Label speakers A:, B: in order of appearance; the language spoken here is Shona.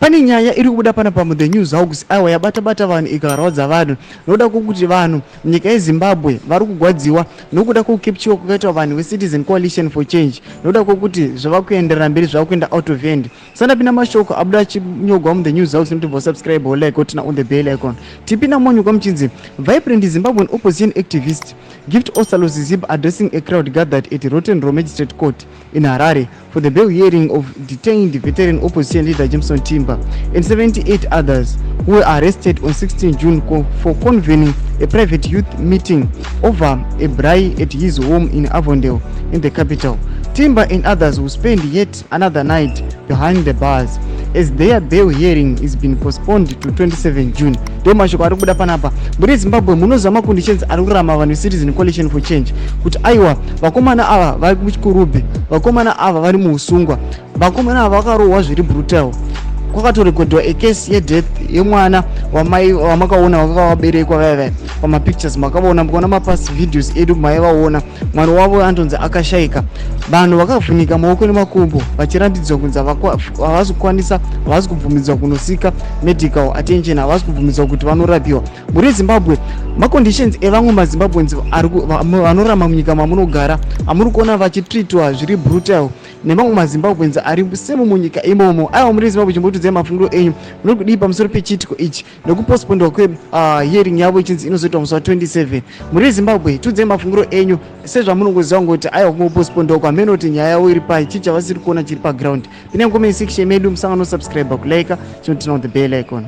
A: Pane nyaya iri kubuda panapa muThe News Hawks, aiwa, yabata bata vanhu, ikarwadza vanhu nokuda kwokuti vanhu munyika yeZimbabwe vari kugwadziwa nokuda kwokukepchiwa kwakaitwa vanhu veCitizen Coalition for Change, nokuda kwokuti zvava kuenderera mberi, zvava kuenda out of hand. Sandapinda mashoko abuda achinyogwa muThe News House, inotobva subscribe or like, turn on the bell icon. Tipinda monyogwa muchinzi, "Vibrant Zimbabwean opposition activist Gift Ostallos Siziba addressing a crowd gathered at Rotten Row Magistrate Court in Harare for the bail hearing of detained veteran opposition leader Jameson Timba and 78 others who were arrested on 16 June for convening a private youth meeting over a braai at his home in Avondale in the capital. Timba and others will spend yet another night behind the bars as their bail hearing is been postponed to 27 June." Ndo mashoko ari kubuda panapa. Muri Zimbabwe, munoziva maconditions ari kurarama vanhu veCitizen Coalition for Change, kuti aiwa, vakomana ava vari muchikurubhi, vakomana ava vari muusungwa, vakomana ava vakarohwa zviri brutal. Kwakatorekodhiwa ecase yedeath yemwana wamai wamakaona vakanga vaberekwa vaya pamapictures makavaona, mukaona mapast videos edu maivaona, mwana wavo antonzi akashayika. Vanhu vakavhunika maoko nemakumbo, vachirambidzwa kunzi havasi kukwanisa, havasi kubvumidzwa kunosika medical attention, havasi kubvumidzwa kuti vanorapiwa. Muri Zimbabwe, maconditions evamwe maZimbabweans vanorama munyika mamunogara, amuri kuona vachitreatwa zviri brutal nemamwe maZimbabweans ari semo munyika imomo. Aiwa, muri Zimbabwe, chimbotudzai mafungiro enyu. Muri kudii pamusoro pechiitiko ichi nekupostpondwa kwehearing yavo ichinzi inozoitwa musi wa27? Muri Zimbabwe, tudzai mafungiro enyu. Sezvamunongoziva ngoti aiwa, kungopostpondwa kwamene kuti nyaya yavo iri pai, chii chavasiri kuona chiri paground? Pinai comment section medu, musangano subscribe, kulike, chinoturn on the bell icon.